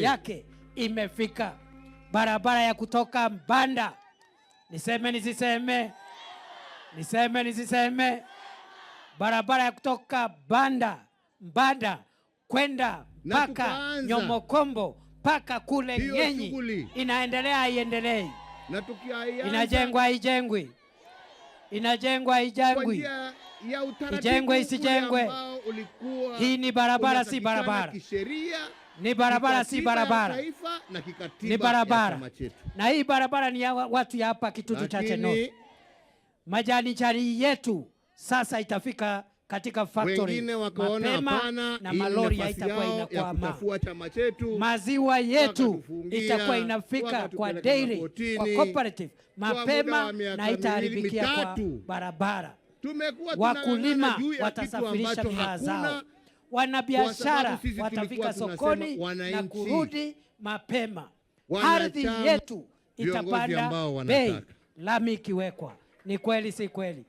Mbele. Yake imefika. Barabara ya kutoka Mbanda, niseme nisiseme? Niseme nisiseme? Barabara ya kutoka Mbanda kwenda Na mpaka tukaanza Nyomokombo mpaka kule hiyo Ngenyi shughuli. Inaendelea haiendelei? Na tukiaianza Inajengwa haijengwi? Inajengwa kwa haijengwi? Njia ya utaratibu Ijengwe ule isijengwe? Ambao ulikuwa Hii ni barabara si unatakikana barabara? kisheria, Ni barabara si kikatiba ya barabara? taifa na kikatiba Ni barabara. Ya chama chetu. Na hii barabara ni ya watu ya hapa Kitutu Chache North. Lakini Majani chai yetu sasa itafika katika factory wengine wakaona mapema hapana, na hii ni malori nafasi haitakuwa yao ya inakwama. Kuchafua chama chetu. Maziwa yetu Wakatufungia, itakuwa inafika kwa wakatupeleka dairy, makotini. Kwa cooperative Kwa muda mapema wa miaka na miwili, itaharibikia kwa mitatu. barabara. Tumekuwa Wakulima tunang'ang'ana juu ya kitu watasafirisha ambacho bidhaa zao, hakuna, wanabiashara kwa sababu sisi watafika tulikuwa tunasema sokoni na wananchi, kurudi mapema. Wanachama, Ardhi yetu viongozi itapanda ambao wanataka. Bei lami ikiwekwa. Ni kweli si kweli?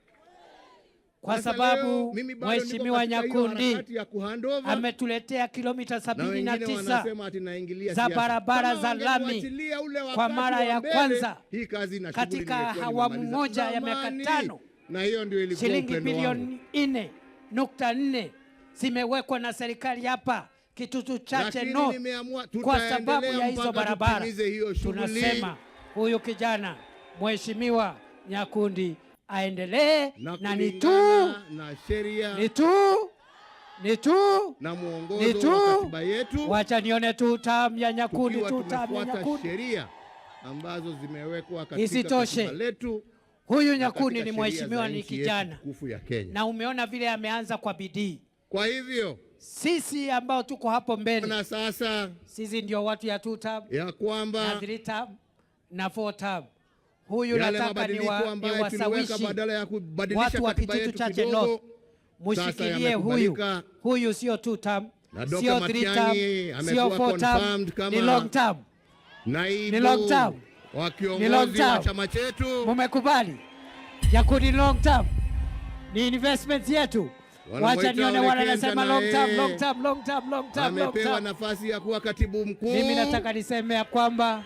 Kwa Sasa leo, sababu mimi bado niko Mheshimiwa katika hiyo Nyakundi harakati ya kuhandover, ametuletea kilomita na 79 wengine wanasema ati naingilia za siasa. barabara Kama za lami wangeniachilia ule kwa wakati mara wa ya mbele, kwanza hii kazi na shughuli katika ningekuwa awamu nimemaliza moja ya miaka zamani. 5, Na hiyo ndio ilikuwa shilingi upendo wangu. bilioni 4.4 zimewekwa na serikali hapa Kitutu Chache Lakini North nimeamua kwa sababu tutaendelea ya hizo mpaka barabara. tutimize hiyo shughuli. Tunasema huyu kijana Mheshimiwa Nyakundi aendelee Na na ni tu kulingana na sheria ni tu ni tu na ni mwongozo tu wa katiba yetu, wacha nione tu term ya Nyakundi, tukiwa tu term ya tumefuata Nyakundi. Sheria ambazo zimewekwa katika Isitoshe, katiba letu huyu na Nyakundi katika ni sheria mheshimiwa, za ni nchi yetu kijana tukufu ya Kenya. Na umeona vile ameanza kwa bidii. Kwa hivyo Sisi ambao tuko hapo mbele, na sasa sisi ndio watu ya two term ya kwamba na three term na four term. Huyu yale nataka mabadiliko ambayo tuliweka niwasawishi badala ya kubadilisha watu wa katiba Kitutu yetu Chache kidogo, North, sasa mushikilie huyu. yamekubalika. Huyu sio two term, Na Dr. sio three term, Matiang'i sio amekuwa four term, confirmed kama ni long term. Naibu Ni long term. Wa Ni long kiongozi wa term. Chama chetu. Mumekubali Nyakundi long term ni investment yetu. Bwana Wacha Moita nione wale Ole Kenza wanasema na long term, yeye long term, long term, long term, long amepewa term. Nafasi ya kuwa katibu mkuu. Mimi nataka niseme ya kwamba